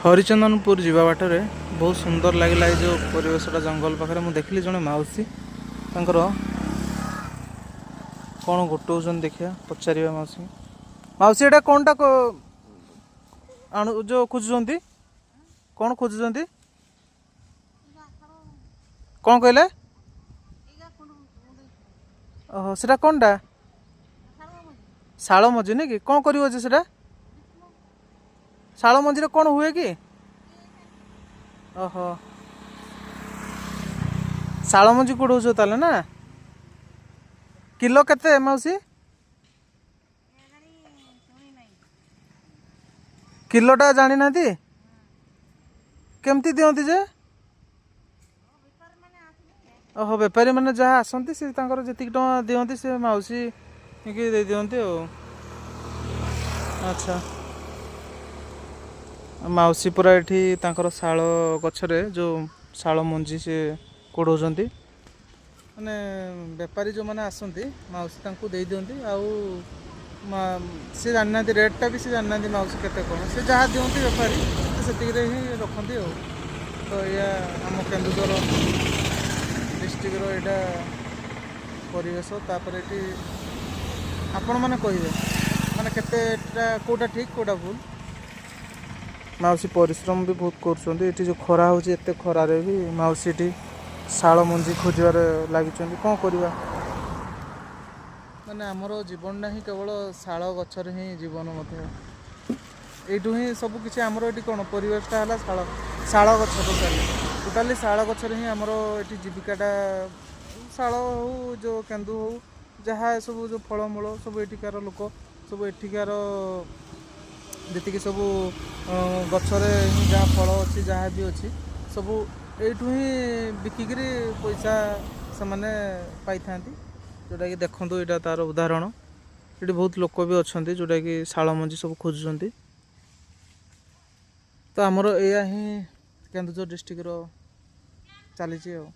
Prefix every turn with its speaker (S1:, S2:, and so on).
S1: ହରିଚନ୍ଦନପୁର ଯିବା ବାଟରେ ବହୁତ ସୁନ୍ଦର ଲାଗିଲା ଏଇ ଯେଉଁ ପରିବେଶଟା। ଜଙ୍ଗଲ ପାଖରେ ମୁଁ ଦେଖିଲି ଜଣେ ମାଉସୀ ତାଙ୍କର କ'ଣ ଗୋଟଉଛନ୍ତି, ଦେଖିବା ପଚାରିବା ମାଉସୀ। ମାଉସୀ, ଏଇଟା କ'ଣଟା ଆଣୁ ଯେଉଁ ଖୋଜୁଛନ୍ତି? କ'ଣ ଖୋଜୁଛନ୍ତି? କ'ଣ କହିଲେ? ଓହୋ, ସେଟା କ'ଣଟା? ଶାଳ ମଞ୍ଜି ନାଇଁ କି? କ'ଣ କରିବ ଯେ ସେଟା? ଶାଳ ମଞ୍ଜିରେ କ'ଣ ହୁଏ କି? ଓହୋ, ଶାଳ ମଞ୍ଜି କୁଡ଼ଉଛ ତାହେଲେ ନା? କିଲୋ କେତେ ମାଉସୀ? କିଲୋଟା ଜାଣିନାହାନ୍ତି? କେମିତି ଦିଅନ୍ତି ଯେ? ଓହୋ, ବେପାରୀମାନେ ଯାହା ଆସନ୍ତି, ସେ ତାଙ୍କର ଯେତିକି ଟଙ୍କା ଦିଅନ୍ତି, ସେ ମାଉସୀ କି ଦେଇ ଦିଅନ୍ତି ଆଉ। ଆଚ୍ଛା, ମାଉସୀ ପୁରା ଏଠି ତାଙ୍କର ଶାଳ ଗଛରେ ଯେଉଁ ଶାଳ ମଞ୍ଜି ସେ କୋଡ଼ଉଛନ୍ତି। ମାନେ ବେପାରୀ ଯେଉଁମାନେ ଆସନ୍ତି, ମାଉସୀ ତାଙ୍କୁ ଦେଇ ଦିଅନ୍ତି। ଆଉ ସେ ଜାଣିନାହାନ୍ତି, ରେଟ୍ଟା ବି ସେ ଜାଣିନାହାନ୍ତି ମାଉସୀ କେତେ କ'ଣ। ସେ ଯାହା ଦିଅନ୍ତି ବେପାରୀ, ସେ ସେତିକିରେ ହିଁ ରଖନ୍ତି। ଆଉ ତ ଏଇଆ ଆମ କେନ୍ଦୁଝର ଡିଷ୍ଟ୍ରିକ୍ଟର ଏଇଟା ପରିବେଶ। ତାପରେ ଏଠି ଆପଣମାନେ କହିବେ ମାନେ କେତେଟା କେଉଁଟା ଠିକ୍, କେଉଁଟା ଭୁଲ। ମାଉସୀ ପରିଶ୍ରମ ବି ବହୁତ କରୁଛନ୍ତି। ଏଠି ଯେଉଁ ଖରା ହେଉଛି, ଏତେ ଖରାରେ ବି ମାଉସୀ ଏଠି ଶାଳ ମଞ୍ଜି ଖୋଜିବାରେ ଲାଗିଛନ୍ତି। କ'ଣ କରିବା, ମାନେ ଆମର ଜୀବନଟା ହିଁ କେବଳ ଶାଳ ଗଛରେ ହିଁ ଜୀବନ ମଧ୍ୟ। ଏଇଠୁ ହିଁ ସବୁ କିଛି ଆମର ଏଠି କ'ଣ ପରିବେଶଟା ହେଲା ଶାଳ, ଶାଳ ଗଛ। ଟୋଟାଲି ଟୋଟାଲି ଶାଳ ଗଛରେ ହିଁ ଆମର ଏଠି ଜୀବିକାଟା। ଶାଳ ହଉ, ଯେଉଁ କେନ୍ଦୁ ହଉ, ଯାହା ସବୁ ଯେଉଁ ଫଳମୂଳ ସବୁ, ଏଠିକାର ଲୋକ ସବୁ ଏଠିକାର ଯେତିକି ସବୁ ଗଛରେ ହିଁ ଯାହା ଫଳ ଅଛି, ଯାହା ବି ଅଛି, ସବୁ ଏଇଠୁ ହିଁ ବିକିକିରି ପଇସା ସେମାନେ ପାଇଥାନ୍ତି। ଯେଉଁଟାକି ଦେଖନ୍ତୁ, ଏଇଟା ତା'ର ଉଦାହରଣ। ଏଠି ବହୁତ ଲୋକ ବି ଅଛନ୍ତି, ଯେଉଁଟାକି ଶାଳ ମଞ୍ଜି ସବୁ ଖୋଜୁଛନ୍ତି। ତ ଆମର ଏଇଆ ହିଁ କେନ୍ଦୁଝର ଡିଷ୍ଟ୍ରିକ୍ଟର ଚାଲିଛି ଆଉ।